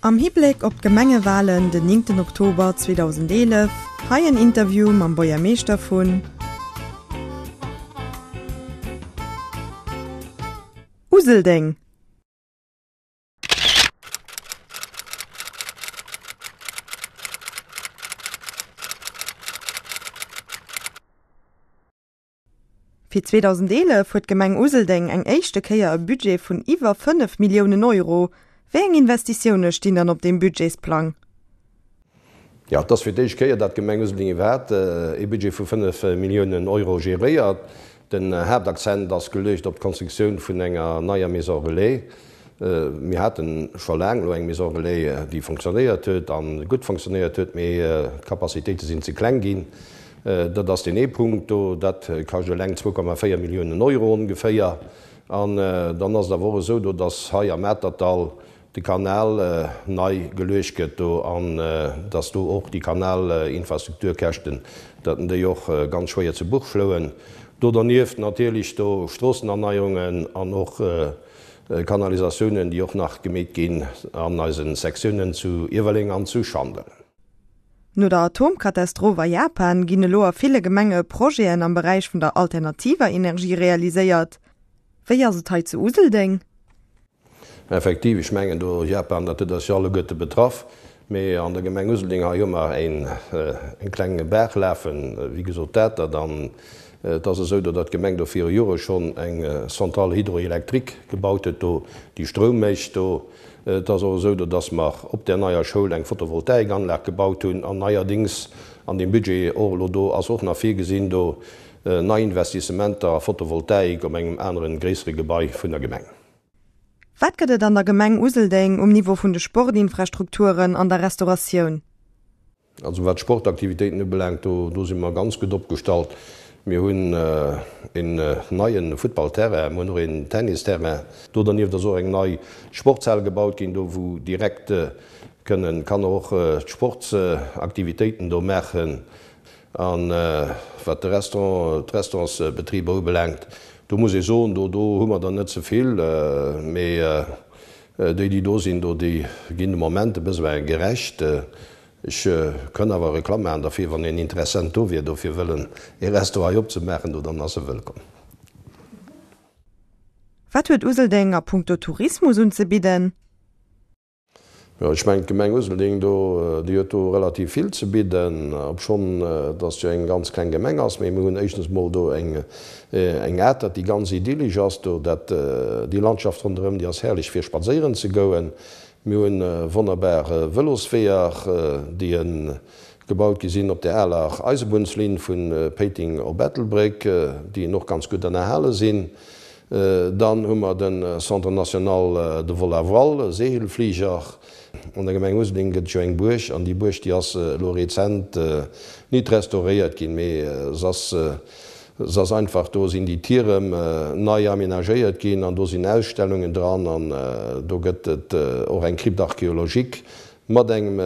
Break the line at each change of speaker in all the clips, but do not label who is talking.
Am Hibléck op d'Gemengewalen den 9 Oktober 2011, hei en Interview mam Buergermeeschter vun. Useldeng. Fir 2011 huet d'Gemeng Useldeng eng éischte Kéier e Budget vun iwwer 5 Milliounen Euro. Wéi eng Investitioune stinn dann op deem Budgetsplang?
Jo, et ass fir d'éischt Kéier, dat d'Gemeng Useldeng iwwerhaapt ee Budget vu 5 Milliounen Euro geréiert. Den Haaptakzent ass geluecht op d'Konstruktioun vun enger neier Maison relais. Mir hate scho laang elo eng Maison relais, déi fonctionnéiert huet a gutt fonctionnéiert huet, mee d'Capacitéite sinn ze kleng ginn. Dat ass deen ee Punkt do. Dat kascht eleng 2,4 Milliounen Euro ongeféier. An dann ass et awer och esou do, dass hei am Atertdall de Kanal nei geluecht gëtt do an dass do och déi Kanalinfrastrukturkäschten, datt déi och ganz schwéier zu Buch schloen. Do dernieft natierlech do Stroossenerneierungen an och Kanalisatiounen, déi och nach gemeet ginn an eise Sektiounen zu Iewerleng an zu Schandel.
No der Atomkatastroph a Japan ginn elo a ville Gemenge Projeten am Beräich vun der alternativer Energie realiséiert. Wéi ass et hei zu Useldeng?
Effektiv, ech mengen do Japan, dat huet eis jo alleguerte betraff. Mee an der Gemeng Useldeng hei hu mer eng kleng Baach lafen, wéi gesot d'Atert. An et ass esou, datt d'Gemeng do viru Jore schonn eng Centrale hydroélectrique gebaut huet do, déi Stroum mécht do. Et ass och esou, datt mer op där neier Schoul eng Photovoltaikanlag gebaut hunn an neierdings an deem Budget och elo do ass och nach virgesinn, do nei Investissementer a Photovoltaik op engem aneren, gréissere Gebai vun der Gemeng.
Wat gëtt et an der Gemeng Useldeng um Niveau vun de Sportinfrastrukturen an der Restauratioun?
Also wat d'Sportaktivitéiten ubelaangt, do do si mer ganz gutt opgestallt. Mir hunn een neie Futtballterrain, mir hunn och een Tennisterrain. Do dernieft ass och eng nei Sportshal gebaut ginn, do wou direkt kënnen d'Kanner och d'Sportsaktivitéiten do maachen. A wat de Restaurant, d'Restaurantsbetriber ubelaangt, do muss ee soen, do do hu mer der net ze vill, mee Déi, déi do sinn, do, déi ginn de Moment e besoin gerecht. Ech kënn awer Reklamm maachen derfir, wann een Interessent do wier, dofir wëllen ee Resto hei opzemaachen, do, dann ass e wëllkomm.
Wat huet Useldeng a punkto Tourismus unzebidden?
Jo, ech mengen, d'Gemeng Useldeng do, déi huet do relativ vill ze bidden, obschonn dass et jo eng ganz kleng Gemeng ass. Mee mir hunn éischtens emol do eng eng Atert, déi ganz idyllesch ass do. Dat, déi Landschaft ronderëm, déi ass herrlech fir spadséieren ze goen. Mir hunn wonnerbar Vëlosweeër, déi gebaut gi sinn op der aler Eisebunnslinn vu Péiteng op Ettelbréck, déi och ganz gutt ënnerhale sinn. Dann hu mer de Centre national de vol à voile, Segelflieger. An der Gemeng Useldeng gëtt et jo eng Buerg, an déi Buerg, déi ass elo rezent nit restauréiert ginn, mee se ass, se ass einfach, do sinn déi Tierem nei aménagéiert ginn an do sinn Ausstellungen dran an do gëtt et och eng Crypte archéologique mat engem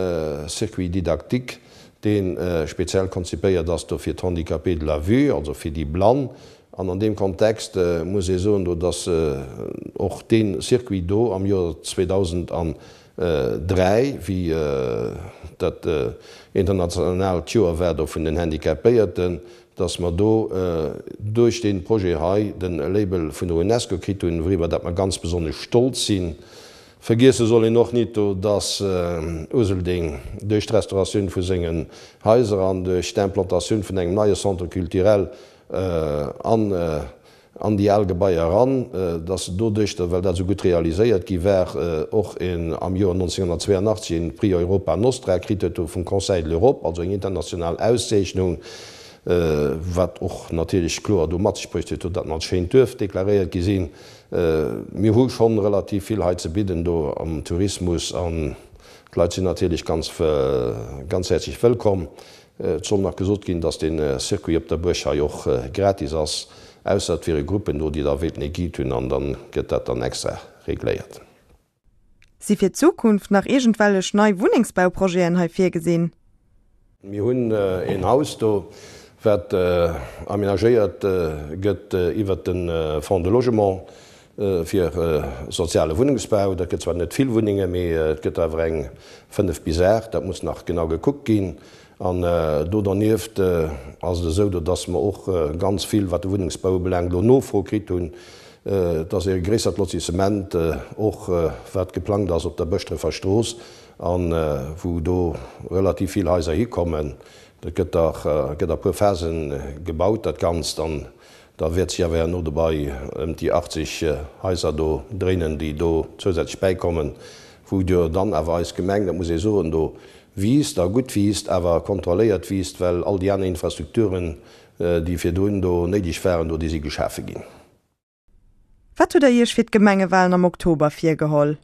Circuit didactique, dee speziell konzipéiert ass do fir d'Handicapés de la vue, also fir déi Blann. An an deem Kontext muss ee soen do, dass och dee Circuit do am Joer 2003, wéi dat internationaalt Joer war do vun den Handicapéierten, dass mer do duerch dee Projet hei de Label vun der UNESCO kritt hunn, wouriwwer dat mer ganz besonnesch stolz sinn. Vergiesse soll een och nit do, dass Useldeng duerch d'Restauratioun vu sengen Haiser an duerch d'Implantatioun vun engem neie Centre culturel an an déi al Gebaier eran, dass doduerch, well dat esou gutt realiséiert gi war, och een am Joer 1982 een Prix Europa Nostra kritt huet do vum Conseil de l'Europe, also eng international Auszeechnung, wat och natierlech kloer do mat sech bruecht huet, datt mer als schéint Duerf deklaréiert gi sinn. Mir hu schonn relativ vill hei ze bidden do am Tourismus an d'Leit sinn natierlech ganz, ganz häerzlech wëllkomm. Et soll nach gesot ginn, dass de Circuit op der Buerg hei och gratis ass, ausser et wiere Gruppen do, déi da wéilten ee Guide hunn an dann gëtt dat dann extra regléiert.
Si fir d'Zukunft nach iergendwellech nei Wunnengsbauprojeten hei virgesinn?
Mir hunn een Haus do, wat amenagéiert gëtt iwwert de Fonds de Logement. fir soziale Wunnengsbau. Dat gëtt zwar net vill Wunnengen, mee et gëtt awer eng 5 bis 8, dat muss nach genau gekuckt ginn. An do dernieft ass et esou, dass mer och ganz vill, wat de Wunnengsbau ubelaangt, elo Nofro kritt hunn. Et ass e gréissert Lotissement och, wat geplangt ass op der Bëschdrefer Strooss a wou do relativ vill Haiser hikommen. Dat gëtt da gëtt a puer Phasen gebaut, dat Ganzt. An da wäert sech awer herno dobei ëm déi 80 Haiser do dréinen, déi do zousätzlech bäikommen, wou jo dann awer eis Gemeng, dat muss ee soen, do wiisst a gutt wiisst, awer kontrolléiert wiisst, well all déi aner Infrastrukturen, déi virdrun do néideg waren, do déi si geschafe ginn.
Wat hutt Der Iech fir d'Gemengewalen am Oktober virgeholl?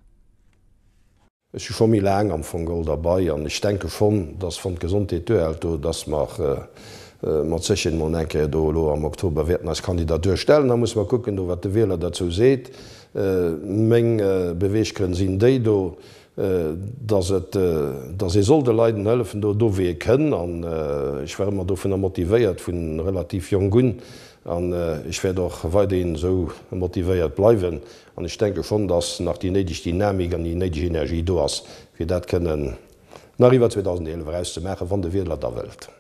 Ech si scho méi laang am Fong geholl derbei an ech denke schonn, dass wann d'Gesondheet duerhält do, dass mer mat Sécherheet emol eng Kéier do elo am Oktober wäerten eis Kandidatur stellen. Da musse mer kucken do, wat de Wieler derzou seet. Meng Beweeggrënn sinn déi do, dass et, dass ee soll de Leiden hëllefen do, do wéi ee kënn. An ech war ëmmer dovunner motivéiert, vu relativ jonk un. An ech wäert och weiderhin esou motivéiert bleiwen. An ech denke schonn, dass nach déi néideg Dynamik an déi néideg Energie do ass, fir dat kënnen nach iwwer 2011 eraus ze maachen, wann de Wieler da wëllt.